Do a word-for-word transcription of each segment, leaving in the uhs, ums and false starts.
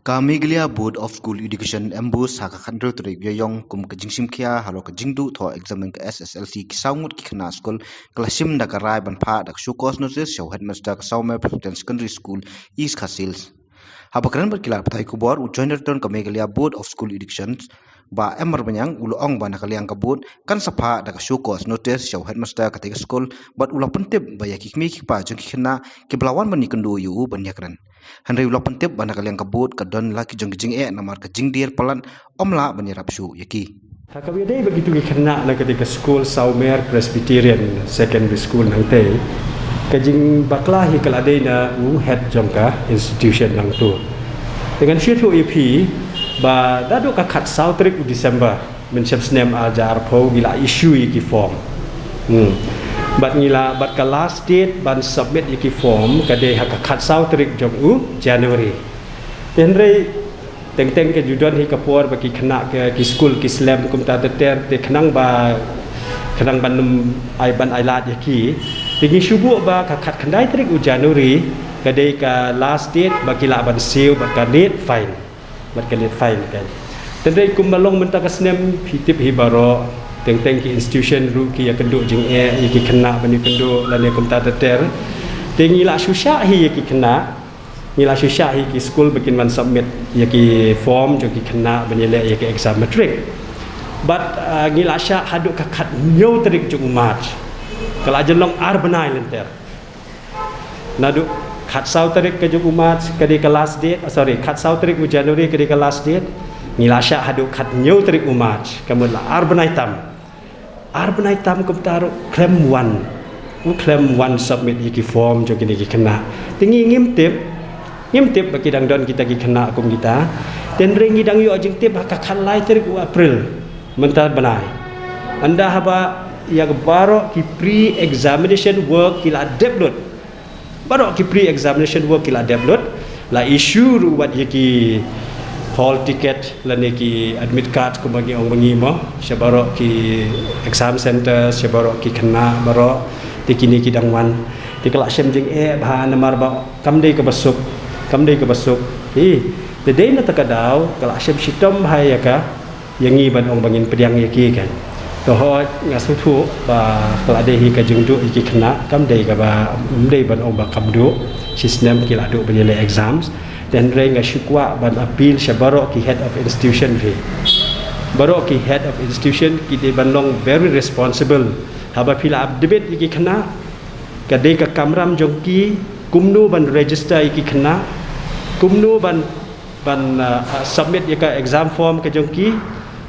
Ka Meghalaya Board of School Education, MBOSE, ha ka khathynriew tarik Ïaïong kum ka jingshim khia halor ka jingduh thoh exam ka SSLC ki saw ngut ki khynnah skul, ka la shim da ka rai ban phah da ka show cause notice sha u headmaster ka Sawmer Presbyterian Secondary School, East Khasi Hills. Haba kren bad ki lad pathai khubor, u Joint Director ka Meghalaya Board of School Education, Bah M R Manyang, u la ong ba na ka liang ka board kan sa phah da ka show cause notice sha u headmaster katei ka skul, bad u la pyntip ba ïa ki kmie ki kpa jong ki khynnah kiba la wan ban ïakynduh ïa u ban ïakren. Hynrei u la pyntip ba na ka liang ka board ka don la ki jong ki jingeh namar ka jingdir palat ym lah ban ïarap shuh ïa ki. Ha kaba ïadei bad kitu ki khynnah na katei ka skul Sawmer Presbyterian Secondary School nangtei, ka jingbakla hi ka la dei na u head jong ka institution nangtu. Te ngan shu ïathuh ïa phi ba naduh ka khatsaw tarik u December mynshem snem ar hajar arphew ngi la issue ïa ki form. Hmm. Bad ngi la, bad ka last date ban submit ïa ki form ka dei ha ka khatsaw tarik jong u January. Te hynrei teng teng ka ju don hi ka por ba ki khynnah ki, ki skul ki slem kumta ter ter, te khnang ba, khnang ban ym ai, ban ai lad ïa ki, te ngi shu buh ba ka khatkhyndai tarik u January ka dei ka last date ba ki lah ban siew bad ka late fine. Bad ka late fine kan. Te hynrei kumba long mynta ka snem phi tip hi baroh, teng teng ki institution ruh ki ïakynduh jingeh ïa ki khynnah ban ïakynduh lane kumta ter ter. Te ngi la shu shah hi ïa ki khynnah, ngi la shu shah hi ki skul ba kin wan submit ïa ki form jong ki khynnah ban ïaleh ïa ki exam matric. Bad, ah, ngi la shah haduh ka khathynñiew tarik jong u March. Ka la jan long ar bnai lynter. Naduh khatsaw tarik ka jong u March ka dei ka last date, ah, sorry, khatsaw tarik u January ka dei ka last date. Ngi la shah haduh khathynñiew tarik u March, ka mut la ar bnai tam. Ar bnai tam kumta ruh khlem wan, u khlem wan submit ïa ki form jong kine ki khynnah. Te ngi ngim tip, ngim tip ba ki dang don kita ki khynnah kum kita. Te hynrei ngi dang ïoh jingtip ha ka khatlai tarik u April mynta bnai. Ynda haba ïa baroh ki pre-examination work ki la dep lut. Baroh ki pre-examination work ki la dep lut, la issue ruh wat ïa ki hall ticket lane ki admit card kumba ngi ong ba ngi mo, sha baroh ki exam center, sha baroh ki khynnah baroh, te kine ki dang wan. Te ka la shem jingeh bha namar ba kam dei kaba suk, kam dei kaba suk. Hi, te dei na kata ka daw ka la shem shitom bha ïa ka ïa ngi ban ong ba ngin pdiang ïa ki kan. To hooid nga sngewthuh ba ka la dei hi ka jingduh ïa ki khynnah, kam dei kaba, ym dei ban ong ba kam duh, shi snem ki la duh ban ïaleh exams. Te hynrei nga shu kwah ban appeal sha baroh ki head of institution hi. Baroh ki head of institution ki dei ban long very responsible. Haba phi la ap debate ïa ki khynnah, ka dei ka kamram jong ki kumno ban register ïa ki khynnah, kumno ban ban, uh, uh, submit ïa ka exam form ka jong ki,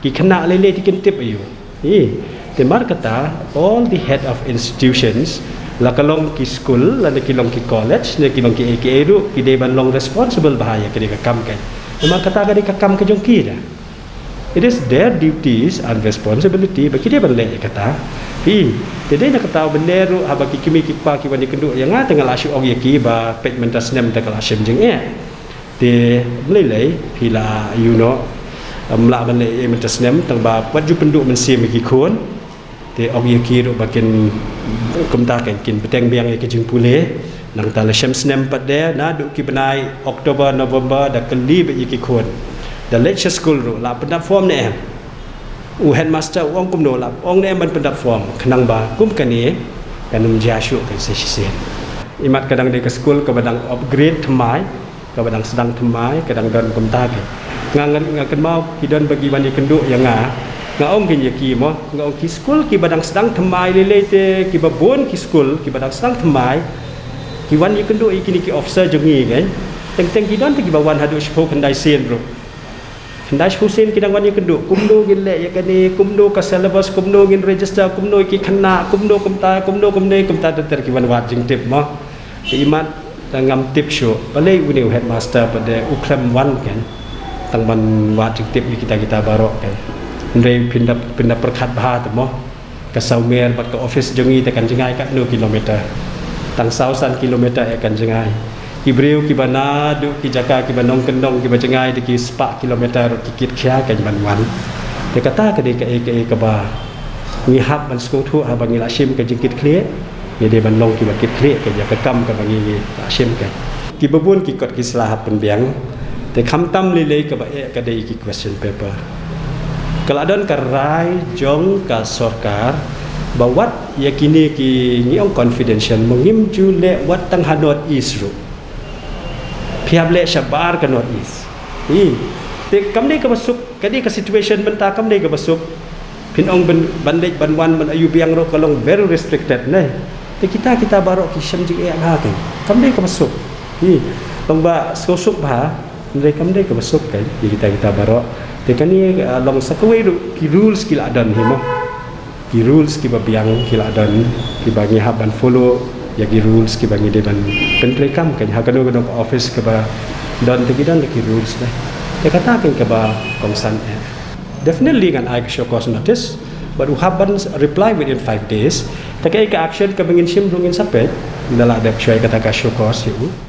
ki khynnah lei lei te kin tip aïu. Hi, te namar kata all the head of institutions, la ka long ki skul, lane ki long ki college, ne ki long kiei kiei ruh, ki dei ban long responsible bha ïa kane ka kam kan. Te namar kata ka dei ka kam ka jong ki da. It is their duties and responsibility ba ki dei ban leh ïa kata. Hi, te dei na kata u bynta ruh haba ki kmie ki kpa ki wan ïakynduh ïa nga te nga la shu ong ïa ki ba peit mynta snem te ka la shem jingeh. Te ym lei lei phi la, you know, ym lah ban leh ïa mynta snem tang ba wat ju pynduh mynsiem ïa ki khun. Te ong ïa ki ruh ba kin kumta kan kin bteng biang ïa ki jingpule. Nangta la shem snem pat de naduh ki bnai October, November da kylli beit ïa ki khun. Da leit sha skul ruh la pyndap form ne em. U headmaster u ong kumno, la ong ne em ban pyndap form, khnang ba kum kane kan ym jia shuh kan sa shisien. Imat ka dang dei ka skul kaba dang upgrade thymmai, kaba dang sdang thymmai, ka dang don kumta ki. Nga, nga, nga kynmaw ki don ba ki wan ïakynduh ïa nga. Nga ong kin ïa ki mo, nga ong ki skul kiba dang sdang thymmai lei lei te kiba bun ki skul kiba dang sdang thymmai. Ki wan ïakynduh ïa kine ki officer jong ngi kan. Teng teng ki don te kiba wan haduh shiphew khyndai sien ruh. Khyndai shiphew sien ki dang wan ïakynduh kumno ngin leh ïa kane, kumno ka syllabus, kumno ngin register, kumno ki khynnah, kumno kumta, kumno kumne, kumta ter ter ki wan wad jingtip mo. Te imat te ngam tip shuh. Balei une u headmaster pat de u khlem wan kan. Tang ban wad jingtip ïa kita kita baroh kan. Hynrei phin da, phin da pyrkhat bha te mo. Ka Sawmer bad ka office jong ngi te kan jngai katno kilometer. Tang saw san kilometer ïa kan jngai. Ki briew kiba naduh ki jaka kiba nongkyndong kiba jngai da ki spah kilometer ki kit khia kan ban wan. Te kata ka dei kaei kaei kaba ngi hap ban sngewthuh haba ngi la shim ka jingkitkhlieh. Ngi dei ban long kiba kitkhlieh ka ïa ka kam kaba ngi la shim ka. Kiba bun ki kot ki sla hap pynbiang. Te khamtam lei lei kaba eh ka dei ki question paper. Ka la don ka rai jong ka sorkar ba wat ïa kine ki ngi ong confidential, ma ngim ju leh wat tang ha North East ruh. Phi hap leh shabar ka North East. Hi. Te kam dei kaba suk, ka dei ka situation mynta kam dei kaba suk. Phin ong ban, ban leit ban wan ban ayu biang ruh ka long very restricted ne. Te kita kita baroh ki shem jingeh ha ka. Kam dei kaba suk. Hi. Long ba suk suk bha. Kam dei, kam dei kaba suk ka. Hi kita kita baroh. Te kane, ah, long sa kawei ruh ki rules ki la don hi mo. Ki rules kiba biang ki la don, kiba ngi hap ban follow ïa ki rules kiba ngi dei ban pyntreikam ka ha kano kano ka office kaba don te ki don da ki rules ne. Te kata ka kaba kongsan eh. Definitely ngan ai ka show cause notice, but u hap ban reply within five days. Te ka action kaba ngin shim ruh ngin sa peit. Nda la dep shuwa kata ka show cause ïa u.